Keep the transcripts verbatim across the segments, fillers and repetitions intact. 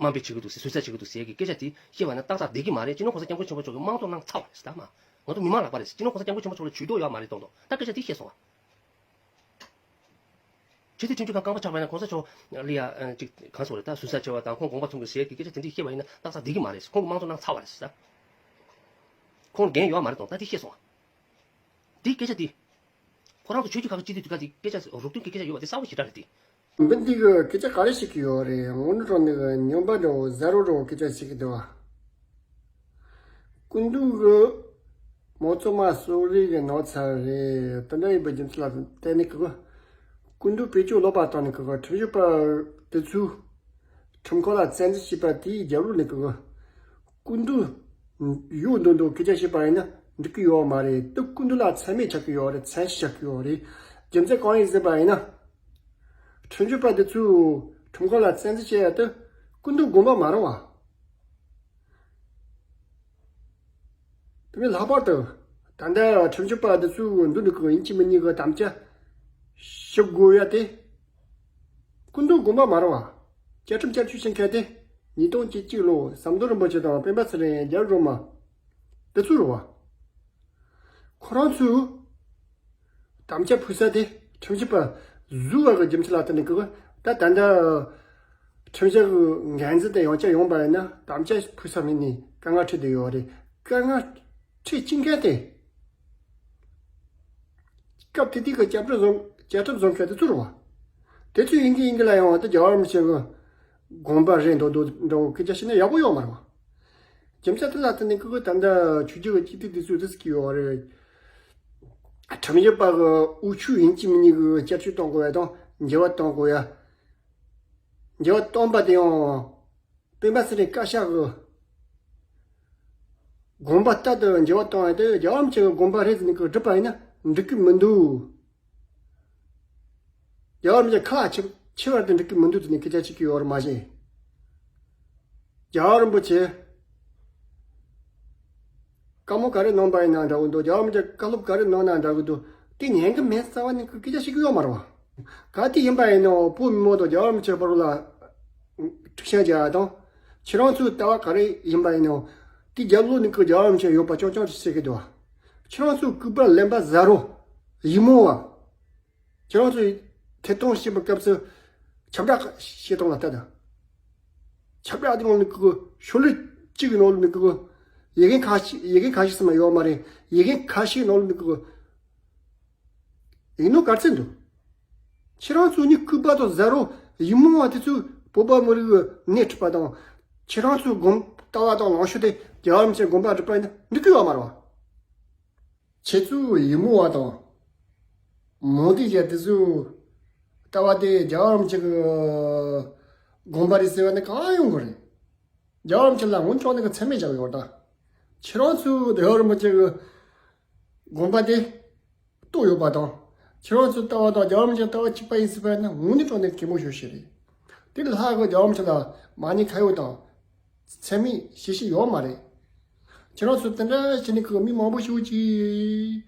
དམའ་འབེབས་བྱེད་ཀྱི་འདུག་ཟེར། ཟུར་ཟ་བྱེད་ཀྱི་འདུག་ཟེར་གྱི་སྐད་ཆ་དེ་བཤད་པ་ན་ཏག་ཏག་བསྡད་ཀྱི་མ་རེད། སྤྱི་ནོར་གོང་ས་སྐྱབས་མགོན་ཆེན་པོ་མཆོག་གིས་དམངས་གཙོ་གནང་ཚར་བ་རེད་ཟེར། ད་མ་ང་ཚོ་མི་མང་ལག་པ་རེད་ཟེར། སྤྱི་ནོར་གོང་ས་སྐྱབས་མགོན་ཆེན་པོ་མཆོག་ལ་ཇུས་གཏོགས་ཡོད་མ་རེད་གཏོང་དོ། ད་སྐད་ཆ་དེ་བཤད་སོང་ང་། ཆེས་མཐོའི་ཁྲིམས་ཞིབ་ཁང་རྐང་པ་ཆག་པ་ཡིན་ན་གོང་ས་མཆོག་ལ་ཡ་ཅིག་གང་སོང་རེད། ད་ཟུར་ཟ་བྱས་པ་དང་ཁོང་དགོངས་པ་ཚོམ་གྱི་ཟེར་གྱི་སྐད་ཆ་དེ་འདྲ་བཤད་པ་ཡིན་ན་ཏག་ཏག་བསྡད་ཀྱི་མ་རེད། ཁོང་གིས་དམངས་གཙོ་གནང་ཚར་བ་རེད་ཟེར། ཁོང་འགན་ཡོད་མ་རེད་གཏོང་། ད་དེ་བཤད་སོང་ང་། དེ་སྐད་ཆ་དེ། ཁོ་རང་ཚོ་ཆོས་བརྒྱུད་ཁག་གི་སྤྱི་འཐུས་དེ་ག་དེ་སྐད་ཆ་རོགས་སྐྱོར་གྱི་སྐད་ཆ་ཡོད་པ་དེ་གསལ་པོ་ཞེ་དྲག་རེད་དེ། འདི་འདི་གི་སྐད་ཆ་ག་རེ་བཤད་ཀྱི་ཡོད་རེད། དངོས་གནས་དྲང་གནས་ཀྱི་ངན་པ་འདྲ་བོ་ཟ་རོ་འདྲ་བོ་སྐད་ཆ་བཤད་ཀྱི་འདུག་བ། སྐུ་མདུན་གྱིས་མའོ་ཙེ་མ་གསོ་རིག་གི་ནང་ཚར་རེད། དེ་འདྲ་ཡིན་པའི་རྒྱུ་མཚན་ལ་བརྟེན་ནས་ཀྱི། སྐུ་མདུན་བེད་སྤྱོད་ལོག་པ་བཏང་ནས་ཀྱི་ཁྲིམས་ཞིབ་པ་དེ་ཚོས་ཁྲིམས་ཁང་ལ་བཙན་འཛུལ་བྱས་པ་དེའི་རྒྱབ་ལོགས་ནས་ཀྱི། སྐུ་མདུན་ཡོད་མདོག་མདོག་སྐད་ཆ་བཤད་པ་ཡིན་ན་འགྲིག་གི་ཡོད་མ་རེད། དེ་སྐུ་མདུན་ལ་མཚན་སྨད་ཆགས་ཀྱི་ཡོད་རེད། མཚན་ཤས་ཆགས་ཀྱི་ཡོད་རེད། རྒྱུ་མཚན་གང་ཡིན་ཟེར་བ་ཡིན་ན། ཁྲིམས་ཞིབ་པ་དེ་ཚོས་ཁྲིམས་ཁང་ལ་བཙན་འཛུལ་བྱས་ཡ་དེ་སྐུ་མདུན་དགོངས་པ་མ་རེད་བ། དེ་ནས་ལྷག་པར་དུ་ད་ལྟ་ཁྲིམས་ཞིབ་པ་དེ་ཚོས་འདི་འདྲ་གི་ཡིན་གཅིག་མིན་གཉིས་ཀྱི་དམ་བཅའ་ཞིབ་དགོས་ཡ་དེ་སྐུ་མདུན་དགོངས་པ་མ་རེད་བ། བཅའ་ཁྲིམས་བསྐྱར་བཅོས་བྱེད་མཁན་དེ་ཉིས་སྟོང་བཅུ་གཅིག་ལོ་ཟམ་གདོང་རིན་པོ་ཆེ་དང་སྤེན་པ་ཚེ་རིང་རྒྱ་རི་སྒྲོལ་མ་དེ་ཚོ་རེད་བ། ཁོ་རང་ཚོས་དམ་བཅའ་ཕུལ་ས་དེ་ཁྲིམས་ཞིབ་པ་ཟུར་བ་གི་རྒྱུ་མཚན་ལ་བརྟེན་ནས་ཀྱི། ད་ད་ལྟ་ཁྲིམས་ཞིབ་ཀྱི་འགན་འཛིན་དེ་ཡང་བསྐྱར་ཡོང་པ་ཡིན་ན་དམ་བཅའ་ཕུལ་ས་མེད་ནས་དཀའ་ངལ་འཕྲད་བསྡད་ཡོད་རེད། དཀའ་ངལ་འཕྲད་ཀྱི་མཁན་དེ་སྐབས་དེ་དུས་ཀྱི་བཅའ་ཁྲིམས་བཟོ་བཅའ་ཁྲིམས་བཟོ་མཁན་དེ་ཚོ་རེད་བ། དེ་ཚོས་ཡིན་གྱི་ཡིན་གྱི་ལ་ཡང་དེ་རྒྱལ་བ་རིན་པོ་ཆེ་གི་དགོངས་པ་རེད་མདོག་མདོག་འདྲ་བོ་སྐད་ཆ་བཤད་ན་ཡག་པོ་ཡོད་མ་རེད་བ། རྒྱུ་མཚན་དེ་ལ་བརྟེན་ནས་ཁོ་གིས་ད་ལྟ་ཆོས་བརྒྱུད་ཀྱི་སྤྱི་འཐུས་དེ་ཚོས་དེ་ཟེར་གྱི་ཡོད་རེད། ཁྲིམས་ཞིབ་པ་གི་དབུ་ཁྲིད་ཡིན་གཅིག་མིན་གཉིས་ཀྱི་བསྐྱར་བཅོས་གཏོང་དགོས་ཡ་དང་འགྱུར་བ་གཏོང་དགོས་ཡ། འགྱུར་བ་གཏོང་པ་དེ་ཡང་སྤེན་པ་ཚེ་རིང་བཀའ་ཤག་གི་དགོངས་པ་ལྟར་དུ་འགྱུར་བ་གཏོང་ཡ་དེ་རྒྱལ་བ་རིན་པོ་ཆེ་གི་དགོངས་པ་རེད་ཟེར་ནས་ཁོས་བསྒྲུབས་པ་ཡིན་ན་འགྲིག་གི་མི་འདུག་རྒྱལ་བ་རིན་པོ་ཆེ་ཁ་ལ་ཆེ་ཆེ་བར་དུ་འགྲིག་གི་མི་འདུག་ཟེར་ནས་སྐད་ཆ་བཤད་ཀྱི་ཡོད་རེད་མ་གཞི། རྒྱལ་བ་རིན་པོ་ཆེ་བཀའ་མོལ་ག་རེ་གནང་པ་ཡིན་ན་འདྲ་བོ་འདུག་རྒྱལ་བ་རིན་པོ་ཆེ་བཀའ་སློབ་ག་རེ་གནང་ན་འདྲ་བོ་འདུག་དེ་ཉན་གི་མེད་རྩ་བ་ནས་སྐད་ཆ་བཤད་ཀྱི་ཡོད་མ་རེད་བ། ག་དེ་ཡིན་པ་ཡིན་ནའང་བོད་མི་མང་དང་རྒྱལ་བ་རིན་པོ་ཆེ་བར་ལ་འཁྲུག་ཆ་རྒྱག་ཡ་དང་། ཁྱེད་རང་ཚོའི་ལྟ་བ་ག་རེ་ཡིན་པ་ཡིན་ནའང་དེ་རྒྱབ་ལོགས་ནས་ཁོས་རྒྱལ་བ་རིན་པོ་ཆེ་ཡོད་པ་རྐྱང་རྐྱང་ཞིག་བཤད་ཀྱི་འདུག་རྒྱལ་བ་རིན་པོ་ཆེ་ཡོད་པ་རྐྱང་རྐྱང་ཞིག་བཤད་ཀྱི་འདུག་ཁྱེད་རང་ཚོའི་སྐུ་པར་ལེན་པ་ཟ་རོ། ཡིག་རྨོངས་བ། ཁྱེད་རང་ཚོས་ཐད་གཏོང་བྱེད་པའི་སྐབས་སུ་ཁྱབ་བསྒྲགས་བྱེད་སྟངས་ལ་ལྟ་དང་། ཁྱབ་བསྒྲགས་དེ་ནང་ནས་ཀྱི་ཤོག་ལྷེ་གཅིག་གི་ནང་ལ་ནས་ཀྱི་ཡི་གེ་ཁ་ཤས་ཡི་གེ་ཁ་ཤས་ཙམ་མ་ཡོད་མ་རེད། ཡི་གེ་ཁ་ཤས་ནང་ལ་ནས་ཀྱི་ཡིག་ནོར་ག་ཚད་འདུག་ཁྱེད་རང་ཚོ་ནི་སྐུ་པར་དང་ཟ་རོ་ཡིག་རྨོངས་བ་དེ་ཚོས་བོད་པ་མི་རིགས་ཀྱི་སྣེ་ཁྲིད་པ་དང་། ཁྱེད་རང་ཚོའི་དགོངས་ལྟ་བ་དང་ལངས་ཕྱོགས་དེ་རྒྱལ་བ་རིན་པོ་ཆེའི་དགོངས་པ་སྒྲུབ་པ་ཡིན་ན་འགྲིག་གི་ཡོད་མ་རེད་བ། ཁྱེད་ཚོའི་ཡིག་རྨོངས་བ་དང་། མང་སྡེ་བརྒྱད་དེ་ཚོའི་ལྟ་བ་དེ་རྒྱལ་བ་རིན་པོ་ཆེ་གི་དགོངས་པ་རེད་ཟེར་བ་ནི་གང་ཡོང་གི་རེད། རྒྱལ་བ་རིན་པོ་ཆེ་ལ་ངོ་ཅོག་ནི་གི་མཚན་སྨད་བཞག་ཡོད་ད། ཁྱེད་རང་ཚོའི་རྒྱལ་བ་རིན་པོ་ཆེ་གི་དགོངས་པ་དེ་རྟོགས་ཡོད་པ་དང་། ཁྱེད་རང་ཚོའི་ལྟ་བ་དང་རྒྱལ་བ་རིན་པོ་ཆེའི་ལྟ་བ་གཅིག་པ་ཡིན་ཟེར་བ་ནི་དངོས་གནས་དྲང་གནས་གད་མོ་ཤོར་ཤེས་རེད། དེ་ལ་ལྷག་གི་རྒྱལ་བ་རིན་པོ་ཆེ་ལ་མ་ཉེས་ཁ་གཡོག་དང་། མཚན་སྨད་བྱེད་ཤེས་ཡོད་མ་རེད། ཁྱེད་རང་ཚོ་དེ་འདྲ་བྱས་ནས་ཀྱི་མི་མང་པོ་ཞིག་གིས་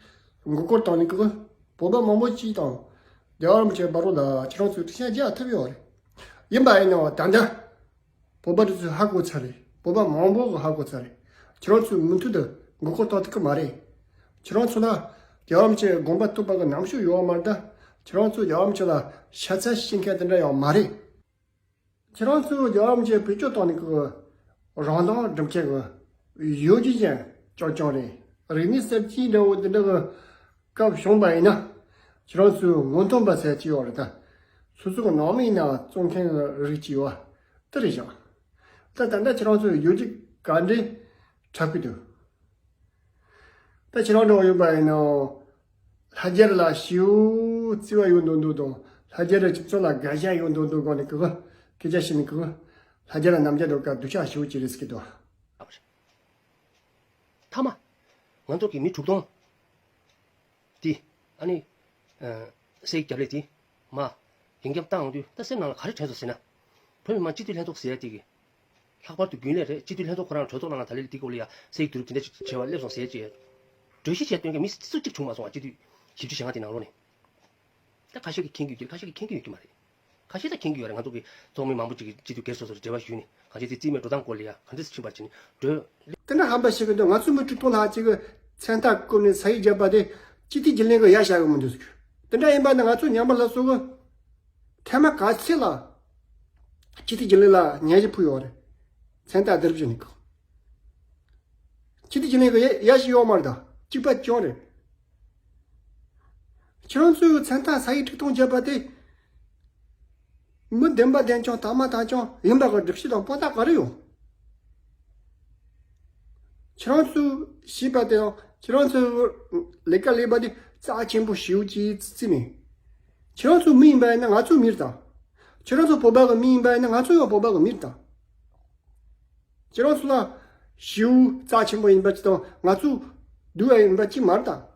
མགོ་སྐོར་བཏང་ནས་ཀྱི་བོད་པ་མང་པོ་ཅིག་དང་རྒྱལ་བ་རིན་པོ་ཆེ་བར་ལ་ཁྱེད་རང་ཚོས་འགྲེལ་བཤད་རྒྱག་ཐུབ་ཡོད་རེད། ཡིན་པ་ཡིན་ནའང་ད་ལྟ་བོད་པ་དེ་ཚོས་ཧ་གོ་ཚར་རེད། བོད་པ་མང་པོ་གིས་ཧ་གོ་ཚར་རེད། ཁྱེད་རང་ཚོས་མུ་མཐུད་དུ་མགོ་སྐོར་གཏོང་ཐུབ་ཀྱི་མ་རེད། ཁྱེད་རང་ཚོ་ལ་རྒྱལ་བ་རིན་པོ་ཆེའི་དགོངས་པ་རྟོགས་པ་གི་རྣམ་དཔྱོད་ཡོད་མ་རེད་ད། ཁྱེད་རང་ཚོས་རྒྱལ་བ་རིན་པོ་ཆེ་ལ་ཤ་ཚ་བྱེད་མཁན་དེ་འདྲ་ཡང་མ་རེད། ཁྱེད་རང་ཚོས་རྒྱལ་བ་རིན་པོ་ཆེ་བེད་སྤྱོད་བཏང་ནས་ཀྱི་རང་དབང་སྒྲུབ་མཁན་གྱི་ཡོད་རྒྱུ་ཅན་རྐྱང་རྐྱང་རེད། རིག་གནས་གསར་བརྗེ་འདྲ་བོ་འདི་འདྲ་གི་སྐབས་བྱུང་པ་ཡིན་ན། ཁྱེད་རང་ཚོས་སྔོན་ཐོན་པ་ཟེར་གྱི་ཡོད་རེད་ད། སོ་སོ་གི་ནང་མི་ཡིན་ན་བཙོང་མཁན་གྱི་རིགས་ཅིག་ཡོད་པ་དེ་རེད་ཤག་ད་ད་ལྟ་ཁྱེད་རང་ཚོས་ཡོད་རྒྱུ་ག་འདྲས་འཁྲབ་ཀྱི་འདུག་ད་ཁྱེད་རང་འདྲ་བོ་ཡོད་པ་ཡིན་ན། ལྷ་རྒྱལ་ལ་ཞེ་པོ་བརྩེ་བ་ཡོད་མདོག་མདོག་དང་ལྷ་རྒྱལ་ལ་ཁྱེད་ཚོ་ལ་དགའ་ཞེན་ཡོད་མདོག་མདོག་སྒང་ནས་ཀྱི་སྐད་ཆ་བཤད་ནས་ཀྱི་ལྷ་རྒྱལ་ལ་ནམ་རྒྱུན་དུ་ཀ་སྡུག་ཅག་ཞེ་པོ་ཅིག་རེད་ཟེར་གྱི་འདུག་མཐའ་མ། ང་ཚོ་གི་མི་དྲུག་སྟོང་དེ་ཨ་ནི་ཨ་སའི་རྒྱབ་ལས་དེ་མ་ཡིན་རྒྱབ་བཏང་ཡོང་དུས་ད་སེམས་ནང་ལ་ག་རེ་དྲན་སོང་ཟེར་ན། བོད་མི་མང་སྤྱི་འཐུས་ལྷན་ཚོགས་ཟེར་ཡ་དེ་གི་ལྷག་པར་དུ་རྒྱུན་ལས་རེད། སྤྱི་འཐུས་ལྷན་ཚོགས་ཁོ་རང་གྲོས་ཚོགས་ནང་ལ་ད་ལན་འདི་སྐོར་ལ་ཡ་སའི་དུས་རབས་དེ་འདྲ་ཅིག་བྱས་པ་སླེབས་སོང་ཟེར་ཅེས། གྲོས་གཞི་བྱས་སྟོན་མཁན་མི་སུ་གཅིག་བྱུང་མ་སོང་བ། སྤྱི་འཐུས་བཞི་བཅུ་ཞེ་ལྔ་དེ་ནང་ལོགས་ནས། ད་ཁ་ཤས་ཀྱིས་མཁྱེན་གྱི་ཡོད་ཀྱི་རེད། ཁ་ཤས་ཀྱིས་མཁྱེན་གྱི་ཡོད་ཀྱི་མ་རེད། ཁ་ཤས་ད་མཁྱེན་གྱི་ཡོད་རེད། ང་ཚོ་གི་ཚོགས་མི་མང་པོ་ཅིག་གིས་སྤྱི་འཐུས་སྒེར་སོ་སོར་འབྲེལ་བ་ཞུས་ནས་གང་ཅི་དེ་རྩིས་མེད་འགྲོ་སྟངས་སྐོར་ལ་ཡ་གང་འདྲ་ཕྱིན་པར་བྱས་ནས་འགྲོ། དེ་འདྲ་ཧམ་པ་ཞིག་གི་འདུག་ང་ཚོ་མི་དྲུག་སྟོང་ལྷག་ཅིག་གིས་མཚན་རྟགས་བཀོད་ནས་ས་ཡིག་བརྒྱབ་པ་དེ་སྤྱི་འཐུས་རྒྱུན་ལས་ཀྱིས་ཡ་བཞག་གི་མི་འདུག་ཟེར་གྱི། དེ་འདྲ་ཡིན་པ་ནི་ང་ཚོ་ཉམས་པ་སླར་གསོ་གི་ཐེངས་མ་ག་ཚོད་ལ་སྤྱི་འཐུས་རྒྱུན་ལས་ལ་ཉེས་ཆད་ཕུལ་ཡོད་རེད། མཚན་རྟགས་བསྡུ་རུབ་བྱས་ནས་གི། སྤྱི་འཐུས་རྒྱུན་ལས་ཀྱིས་ཡ་ཡ་ཞིག་ཡོད་མ་རེད། ད་གཅིག་པ་ཅང་རེད། ཁྱེད་རང་ཚོས་མཚན་རྟགས་ས་ཡིག་ཁྲིག་སྟོང་བརྒྱབ་པ་དེ། མི་བདེན་པ་བདེན་ཀྱང་དག་མ་དག་ཀྱང་ཡིན་པ་གི་སྒྲུབ་བྱེད་དང་དཔང་རྟགས་ག་རེ་ཡོད། ཁྱེད་རང་ཚོས་ཤེས་པ་དེ་དང་ཁྱེད་རང་ཚོས་ལས་ཀ་ལས་པ་དེ་རྩ་ཆེན་པོ་ཞེ་པོ་ཅིག་བརྩིས་ནས། ཁྱེད་རང་ཚོ་མི་ཡིན་པ་ཡིན་ན་ང་ཚོ་མི་རེད་ད། ཁྱེད་རང་ཚོ་བོད་པ་གི་མི་ཡིན་པ་ཡིན་ན་ང་ཚོ་ཡང་བོད་པ་གི་མི་རེད་ད། ཁྱེད་རང་ཚོ་ལ་ཞེ་པོ་རྩ་ཆེན་པོ་ཡིན་པ་ཅིག་དང་ང་ཚོ་སྡུག་པ་ཡིན་པ་ཅིག་མ་རེད་ད།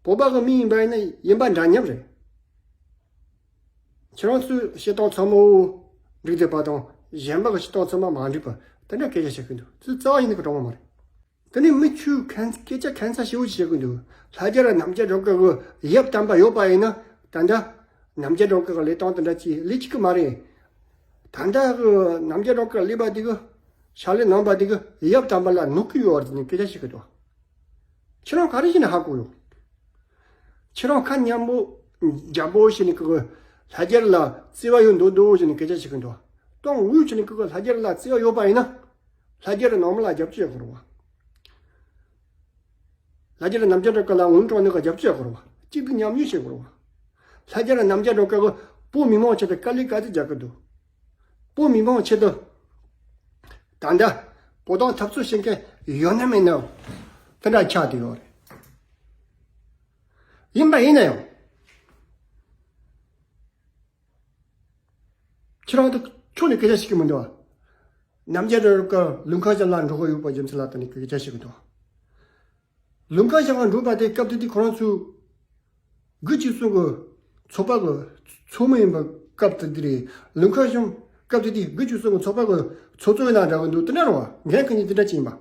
བོད་པ་གི་མི་ཡིན་པ་ཡིན་ན་ཡིན་པ་འདྲ་མཉམ་རེད། ཁྱེད་རང་ཚོའི་བཤད་སྟངས་ཚང་མ་འགྲིག་བསྡད་པ་དང་གཞན་པ་གི་བཤད་སྟངས་ཚང་མ་མ་འགྲིག་པ་དེ་འདྲ་སྐད་ཆ་བཤད་གི་འདུག་དེ་རྩ་བ་ཉིད་ནས་གི་དྲང་པོ་མ་རེད། དེ་ནས་མི་ཁྱོད་ཁན་སྐད་ཆ་ཁན་ཚ་ཞེ་པོ་ཅིག་བཤད་གི་འདུག་ལྷ་རྒྱལ་རྣམ་རྒྱལ་སྒྲོལ་དཀར་གི་ཡབ་དམ་པ་ཡོད་པ་ཡིན་ན་ད་ལྟ་རྣམ་རྒྱལ་སྒྲོལ་དཀར་གི་ལས་སྟངས་དེ་འདྲ་ཅིག་ལས་ཅིག་གི་མ་རེད། ད་ལྟ་གི་རྣམ་རྒྱལ་སྒྲོལ་དཀར་ལས་པ་དེ་གི་ཕྱག་ལས་གནང་པ་དེ་གི་ཡབ་དམ་པ་ལ་གནོད་གི་ཡོད་རེད་ཟེར་ནས་སྐད་ཆ་བཤད་གི་འདུག་ཁྱེད་རང་ག་རེ་བྱས་ནས་ཧ་གོ་ཡོད། ཁྱེད་རང་ཁ་མཉམ་པོ་འཇམ་པོ་བྱས་ནས་ཀི་ལྷ་རྒྱལ་ལ་བརྩེ་བ་ཡོད་མདོག་མདོག་བྱས་ནས་སྐད་ཆ་བཤད་གི་འདུག་སྟོང་འུ་བྱས་ནས་ཀི་ལྷ་རྒྱལ་ལ་བརྩེ་བ་ཡོད་པ་ཡིན་ན་ལྷ་རྒྱལ་ནང་མི་ལ་རྒྱབ་སྐྱོར་ཡོད་དགོས་རེད་བ། ལྷ་རྒྱལ་རྣམ་རྒྱལ་སྒྲོལ་དཀར་ལ་འུ་ཀྲང་ནི་ཀ་རྒྱབ་སྐྱོར་ཡོད་དགོས་རེད་བ། གཅིག་ཏུ་མཉམ་ཉིད་བྱེད་དགོས་རེད་བ། ལྷ་རྒྱལ་རྣམ་རྒྱལ་སྒྲོལ་དཀར་གི་བོད་མི་མང་ཆེད་དུ་དཀའ་ལས་ག་ཚོད་རྒྱག་གི་འདུག་བོད་མི་མང་ཆེད་དུ་ད་ལྟ་བོད་དོན་འཐབ་རྩོད་བྱེད་མཁན་ཡོད་ན་མེད་ན་དེ་འདྲ་ཆགས་བསྡད་ཡོད་རེད། ཡིན་པ་ཡིན་ན་ཡང་ཁྱེད་རང་དུ་ཁྱོད་ནས་སྐད་ཆ་བཤད་ཀྱི་མི་འདུག་བ། རྣམ་རྒྱལ་སྒྲོལ་དཀར་ལུང་ཁ་བྱང་ལ་འགྲོ་གི་ཡོད་པ་རྒྱུ་མཚན་ལ་བརྟེན་ནས་སྐད་ཆ་བཤད་ཀྱི་འདུག་བ། ལུང་ཁ་བྱང་ལ་འགྲོ་བ་དེ་སྐབས་དེ་དུས་ཁོ་རང་ཚོའི་དགུ་བཅུ་གསུམ་གི་ཚོགས་པ་གི་ཚོགས་མི་ཡིན་པ་སྐབས་དེ་དུས་རེད། ལུང་ཁ་བྱང་སྐབས་དེ་དུས་དགུ་བཅུ་གསུམ་གི་ཚོགས་པ་གི་ཚོགས་གཙོ་ཡིན་ན་འདྲ་གི་འདུག་དེ་འདྲ་རེད་བ། འགན་ཁུར་མཁན་དེ་འདྲ་ཅིག་ཡིན་པ།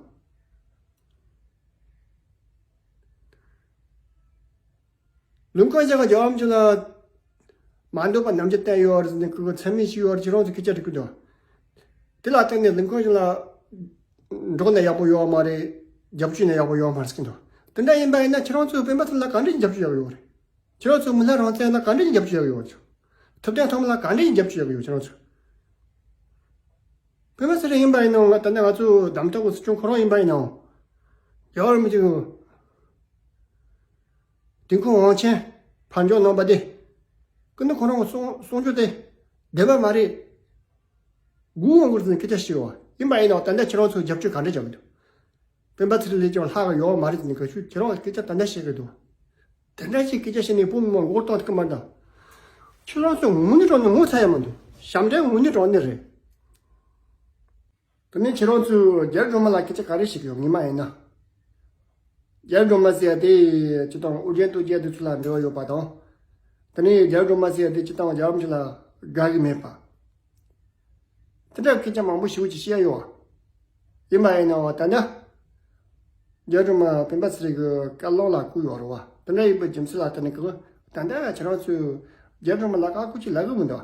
ལུང་ཁ་བྱང་གི་རྒྱལ་བ་རིན་པོ་ཆེ་ལ་མ་འདོད་པ་རྣམ་འགྱུར་བསྟན་ཡོད་རེད་ཟེར་ནས་ཁོ་མཚན་སྨད་ཞུས་ཡོད་རེད། ཁྱེད་རང་ཚོ་སྐད་ཆ་འདྲི་གི་འདུག་དེ་ལ་བརྟེན་ནས་ལུང་ཁ་བྱང་ལ་འགྲོ་ན་ཡག་པོ་ཡོད་མ་རེད། རྒྱབ་སྐྱོར་ན་ཡག་པོ་ཡོད་མ་རེད་ཟེར་གི་འདུག་དེ་འདྲ་ཡིན་པ་ཡིན་ན་ཁྱེད་རང་ཚོས་སྤེན་པ་ཚེ་རིང་ལ་ག་འདྲ་ཞིག་རྒྱབ་སྐྱོར་ཡག་ཡོད་རེད། ཁྱེད་རང་ཚོས་མི་ལྷ་རང་བཙན་ལ་ག་འདྲ་ཞིག་རྒྱབ་སྐྱོར་ཡག་ཡོད་རེད། ཐུབ་བསྟན་ཐོགས་མེད་ལ་ག་འདྲ་ཞིག་རྒྱབ་སྐྱོར་ཡག་ཡོད། ཁྱེད་རང་ཚོས་སྤེན་པ་ཚེ་རིང་ཡིན་པ་ཡིན་ན་ང་ད་ནི་ང་ཚོའི་གདམ་ཐག་གི་སྲིད་སྐྱོང་ཁོ་རང་ཡིན་པ་ཡིན་ནའང་རྒྱལ་བ་རིན་པོ་ཆེ་གི་དུས་འཁོར་དབང་ཆེན་ཕར་འགྱངས་གནང་བ་དེ། ཀུན་ཏུ་ཁོ་རང་གི་གསུང་གསུང་རྒྱུ་དེ་བདེན་པ་མ་རེད། དགུ་འོང་དགོས་ཟེར་ནས་སྐད་ཆ་བཤད་བ་ཡིན་པ་ཡིན་ནའང་ད་ལྟ་ཁྱེད་རང་ཚོས་རྒྱབ་སྐྱོར་ག་འདྲ་བྱ་གི་འདུག་སྤེན་པ་ཚེ་རིང་ལས་ཀྱང་ལྷག་གི་ཡོད་མ་རེད་ཟེར་ནས་ག་ཤུ་ཁྱེད་རང་སྐད་ཆ་ད་ལྟ་བཤད་གི་འདུག་དེ་འདྲ་ཞིག་སྐད་ཆ་བཤད་ནས་བོད་མི་མང་མགོ་གཏོང་ཐུབ་ཀྱི་མ་རེད་ད། ཁྱེད་རང་ཚོས་ངོ་ནས་དྲང་ནས་ངོ་ཚ་ཡ་མ་འདུག་ཞབས་འདྲེན་ངོ་ནས་དྲང་ནས་རེད། དེ་ནས་ཁྱེད་རང་ཚོས་རྒྱལ་སྒྲོལ་མ་ལ་སྐད་ཆ་ག་རེ་བཤད་ཀྱི་ཡོད། ངས་མ་ཡིན་ན། རྒྱལ་སྒྲོལ་མ་ཟེར་ཡ་དེ་སྤྱི་བཏང་ཨོ་རྒྱན་སྟོབས་རྒྱལ་དེ་ཚོ་ལ་འབྲེལ་བ་ཡོད་པ་དང་། དེ་ནས་རྒྱལ་སྒྲོལ་མ་ཟེར་ཡ་དེ་སྤྱི་བཏང་རྒྱལ་བ་རིན་པོ་ཆེ་ལ་དགའ་གི་མེད་པ། དེ་འདྲ་སྐད་ཆ་མང་པོ་ཞེ་པོ་ཅིག་བཤད་ཡ་ཡོད། ཡིན་པ་ཡིན་ནའང་ད་ལྟ་རྒྱལ་སྒྲོལ་མ་སྤེན་པ་ཚེ་རིང་གི་བཀའ་ལོག་ལ་བསྐུར་ཡོད་རེད་བ། དེ་འདྲ་ཡིན་པའི་རྒྱུ་མཚན་ལ་བརྟེན་ནས་ཀི་ད་ལྟ་ཁྱེད་རང་ཚོས་རྒྱལ་སྒྲོལ་མ་ལ་བཀའ་བཀོད་ཅིག་ལབ་གི་མི་འདུག་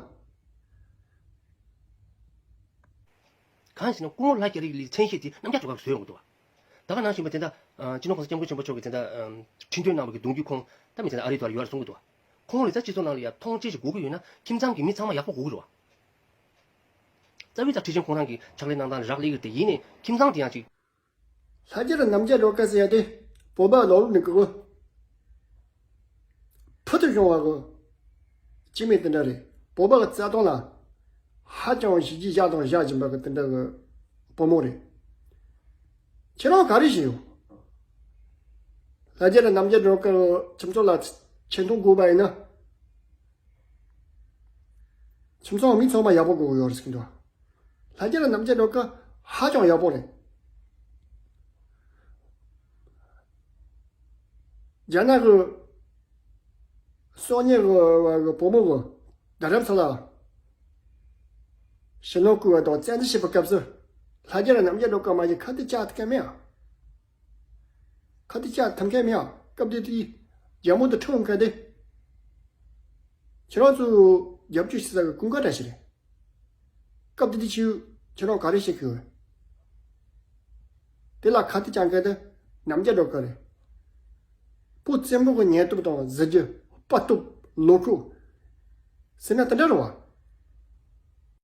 གང་ཞིག་ན་སྐུ་ངོ་ལྷ་རྒྱ་རི་ལིའི་མཚན་ཤས་དེ་རྣམ་རྒྱལ་སྒྲོལ་དཀར་གྱིས་བཟོས་ཡོང་གི་འདུག་ད་ག་ནང་བཞིན་པ་དེ་འདྲ་སྤྱི་ནོར་༸གོང་ས་༸སྐྱབས་མགོན་ཆེན་པོ་མཆོག་གིས་དེ་འདྲ་ཁྲི་འདོན་གནང་བ་གི་གདུང་རྒྱུད་ཁོང་ད་མི་དེ་འདྲ་ཨ་རིའི་ཐོག་ལ་ཡོད་རེད་གསུང་གི་འདུག་ཁོང་ལ་ད་སྤྱི་ཚོགས་ནང་ལ་ཡ་མཐོང་ཆེན་ཞིག་དགོས་ཀྱི་ཡོད་ན་ཁྱིམ་ཚང་གི་མི་ཚང་མ་ཡག་པོ་དགོས་ཀྱི་རེད་བ། རྩ་བའི་ད་ཁྲི་ཆེན་ཁོང་རང་གི་ཕྱག་ལས་གནང་སྟངས་རག་ལས་ཀྱི་དེ་ཡིན་ནའི་ཁྱིམ་ཚང་དེ་ཡང་ཅིག་ལྷ་རྒྱལ་རྣམ་རྒྱལ་སྒྲོལ་དཀར་ཟེར་ཡ་དེ་བོད་པ་ལོག་ལུགས་ནས་གི་གོ། ཕུལ་དུ་བྱུང་བ་གི་སྐྱེ་དམན་དེ་འདྲ་རེད། བོད་པ་གི་རྩ་དོན་ལ་ཧ་ཅང་གཞི་རྒྱ་བཞག་དང་བཞག་བཞིན་པ་གི་དེ་འདྲ་གི་བུ་མོ་རེད། ཁྱེད་རང་ག་རེ་བྱས་ཡོད། ལྷ་རྒྱལ་རྣམ་རྒྱལ་སྒྲོལ་དཀར་ཁྱིམ་ཚང་ལ་ཆེ་མཐོང་དགོས་པ་ཡིན་ན། ཁྱིམ་ཚང་མི་ཚང་མ་ཡག་པོ་དགོས་ཀྱི་ཡོད་རེད་ཟེར་གྱི་འདུག་ལྷ་རྒྱལ་རྣམ་རྒྱལ་སྒྲོལ་དཀར་ཧ་ཅང་ཡག་པོ་རེད། རྒྱ་ནག་གི་སོ་ཉེ་གི་བུ་མོ་གི་རྡ་རམ་ས་ལ་ཞི་ལུང་བསྐོར་བ་དང་བཙན་འཛུལ་བྱས་པའི་སྐབས་སུ་ལྷ་རྒྱལ་རྣམ་རྒྱལ་སྒྲོལ་དཀར་མ་ཞིག་ཁ་གཏད་བཅག་ཐུབ་མཁན་མེད་ཨ། ཁ་གཏད་བཅག་ཐུབ་མཁན་མེད་ཨ། སྐབས་དེ་དུས་རྒྱ་མོ་དང་ཁྲིམས་འགལ་ཏེ། ཁྱེད་རང་ཚོས་ རྒྱབ་སྐྱོར་བྱེད་ས་གི་ཀུན་དགའ་འདྲ་ཞིག་རེད། སྐབས་དེ་དུས་ཁྱེད་ཁྱེད་རང་ག་རེ་བཤད་ཀྱི་ཡོད། དེ་ལ་ཁ་གཏད་གཅོག་མཁན་དེ་རྣམ་རྒྱལ་སྒྲོལ་དཀར་རེད། བོད་བཙན་པོ་གི་ཉེན་རྟོག་དང་གཟི་བརྗིད། དཔའ་སྟོབས། ལོ་རྒོད་ཟེར་ན་དེ་འདྲ་རེད་བ།